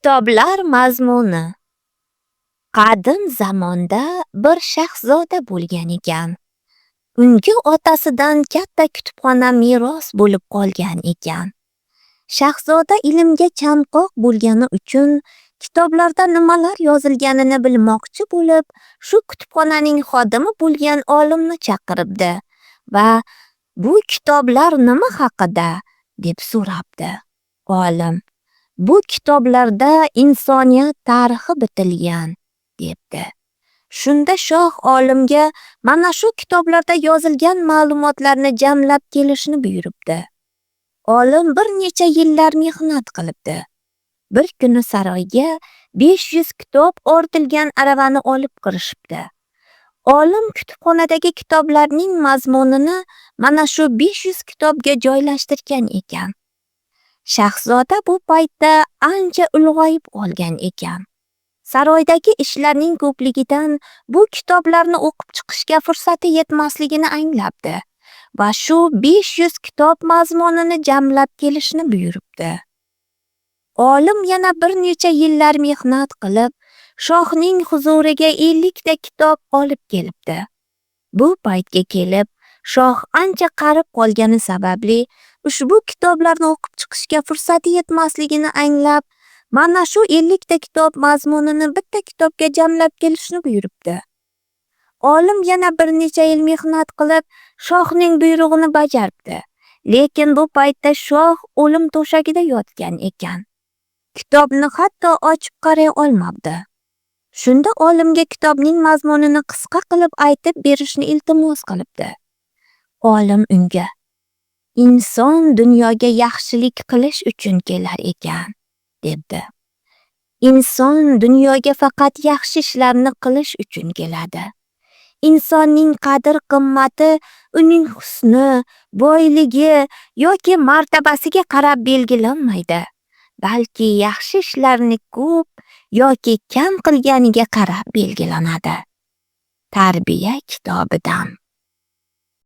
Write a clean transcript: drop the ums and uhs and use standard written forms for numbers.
Kitoblar mazmuni. Qadim zamonda bir shahzoda bo'lgan ekan. Unga otasidan katta kutubxona meros bo'lib qolgan ekan. Shahzoda ilmga chanqoq bo'lgani uchun kitoblarda nimalar yozilganini bilmoqchi bo'lib, shu kutubxonaning xodimi bo'lgan olimni chaqiribdi va "Bu kitoblar nima haqida?" deb so'rabdi. Olim: "Bu kitoblarda insoniyat tarixi bitilgan", debdi. Shunda shoh olimga mana shu kitoblarda yozilgan ma'lumotlarni jamlab kelishni buyuribdi. Olim bir necha yillar mehnat qilibdi. Bir kuni saroyga 500 kitob ortilgan aravani olib kirishibdi. Olim kutubxonadagi kitoblarning mazmunini mana shu 500 kitobga joylashtirgan ekan. Shahzoda bu paytda ancha ulg'ayib olgan ekan. Saroydagi ishlarning ko'pligidan bu kitoblarni o'qib chiqishga fursati yetmasligini anglabdi va shu 500 kitob mazmunini jamlab kelishni buyuribdi. Olim yana bir necha yillar mehnat qilib, shohning huzuriga 50 ta kitob olib kelibdi. Bu paytga kelib, shoh ancha qarib qolgani sababli ushbu kitoblarni o'qib chiqishga fursati yetmasligini anglab, mana shu 50 ta kitob mazmunini bitta kitobga jamlab kelishni buyuribdi. Olim yana bir necha yil mehnat qilib, shohning buyrug'ini bajaribdi. Lekin bu paytda shoh o'lim to'shagida yotgan ekan. Kitobni hatto ochib qaray olmabdi. Shunda olimga kitobning mazmunini qisqa qilib aytib berishni iltimos qilibdi. Olim unga: "Inson dunyoga yaxshilik qilish uchun kelar ekan", debdi. Inson dunyoga faqat yaxshi ishlarni qilish uchun keladi. Insonning qadr-qimmati uning husni, boyligi yoki martabasiga qarab belgilanmaydi, balki yaxshi ishlarni ko'p yoki kam qilganiga qarab belgilanadi. Tarbiya kitobidan.